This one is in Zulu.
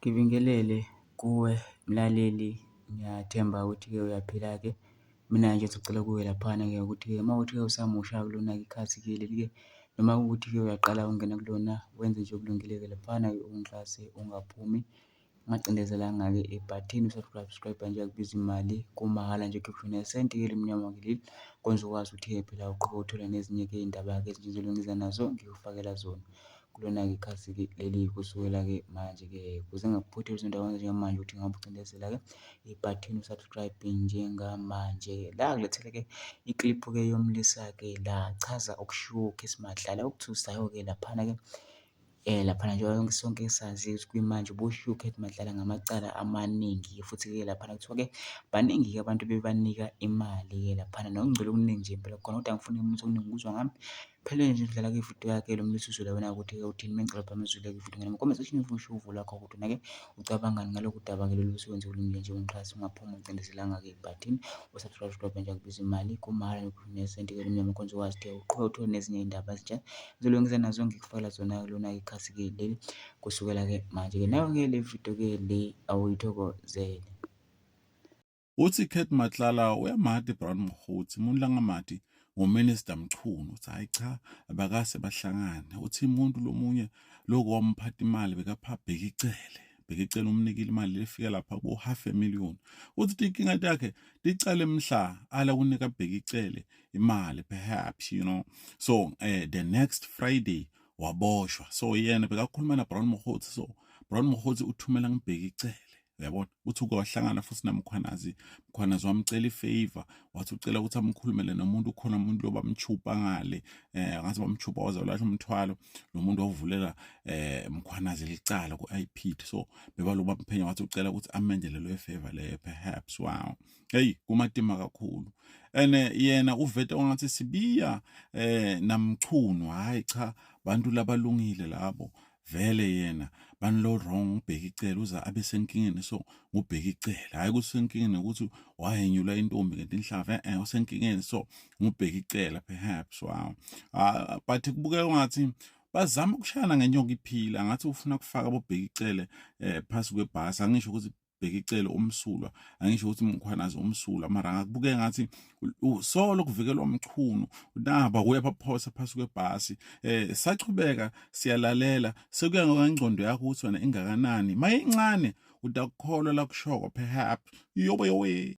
Ngibingelele kuwe mlaleli, ngiyathemba ukuthi-ke uyaphila-ke. Mina nje ngisacela kuwe laphana-ke ukuthi-ke uma kuwukuthi-ke usamusha kulona-ke ikhasi-ke leli-ke, noma kuwukuthi-ke uyaqala ukungena kulona, wenze nje okulungile-ke laphana-ke ungixhase ungaphumi, ungacindezelanga-ke ibhathini u-subscribe nje akubizi imali, kumahhala nje awukhiphi nesenti-ke elimnyama-ke leli, kwenza ukwazi ukuthi-ke phela uqhubeke uthole nezinye-ke iy'ndaba-ke ezintsha engiza nazo ngikufakela zona kulona-ke ikhasi-ke leli kusukela-ke manje-ke ukuze ngingakuphutheli izinto njengamanje ukuthi ngihambe ucindezela-ke ibhathini u-subscribe njengamanje. La ngilethele-ke ikliphu-ke yomlisa-ke la chaza okushiwo uCat Matlala okuthusayo-ke laphana-ke laphana njengoba sonke sazi ukuthi kuyimanje uboshiwe uCat Matlala ngamacala amaningi futhi-ke laphana kuthiwa-ke baningi-ke abantu bebanika imali-ke laphana nokungcola okuningi nje impela khona kodwa angifuni umuntu okuningi ukuzwa ngami. Phela nje udlala kwividiyo yakhe lo mlisa uzwele wena ukuthi-ke uthini. Mina ngicela phela uzwile kwividiyo ngena kuma-comment section usho uvo lwakho ukuthi wena-ke ucabangani ngalokhu daba-ke lolu osuwenze ulungile nje ungixhase ungaphumi ucindezelanga-ke ibhathini u-subscribe nje akubiza imali kumahhala nesenti-ke elimnyama khona uzokwazi ukuthi uqhubeke uthole nezinye iy'ndaba ezintsha ngizolungisa nazo ngikufakela zona lona ikhasi-ke leli kusukela-ke manje-ke nayo-ke le video-ke le awuyithokozele. Uthi Cat Matlala uyamati Brown Mokgotsi umuntu langamati nguMinister Mchunu uthi hayi cha abakase bahlangane uthi umuntu lomunye lokho wamphatha imali bekapha Bheki Cele Bheki Cele umnikile imali lefika lapha ku half a million uthi tinkinga takhe ticale mhla ala kunika Bheki Cele imali perhaps you know so the next Friday waboshwa so yena bekakhuluma na Brown Mokgotsi so Brown Mokgotsi uthumela ngibheki Cele uyabona uthi uke wahlangana futhi naMkhwanazi Mkhwanazi wamcela ifavor wathi ucela ukuthi amkhulumele nomuntu ukhona umuntu lo bamchupa ngale ngathi bamchupa waze walahla umthwalo lo muntu wavulela Mkhwanazi licala ku-IPID so bebaloku bamphenya wathi ucela ukuthi amendele leyo favor leyo perhaps wow hey kumatima kakhulu and yena uvete ongathi sibiya namchunu hayi cha bantu labalungile labo vele yena bani lo wrong uBheki Cele uza abe senkingeni so nguBheki Cele hayi kusenkingeni ukuthi wayenyula intombi ngentinhlava usenkingeni so nguBheki Cele perhaps wow but kubukeka ngathi bazama ukushayana ngenyoka iphila ngathi ufuna kufaka boBheki Cele phasi kwebhasi angisho ukuthi Bheki Cele umsulwa angisho ukuthi Mkhwanazi umsulwa mara ngakubukeka ngathi solo kuvikelwa uMchunu naba kuya phaphosa phasi kwebhasi sachubeka siyalalela sekuya ngengcondo yakho ukuthi wena ingakanani mayincane utakukholwa la kushoko perhaps yobe yowe.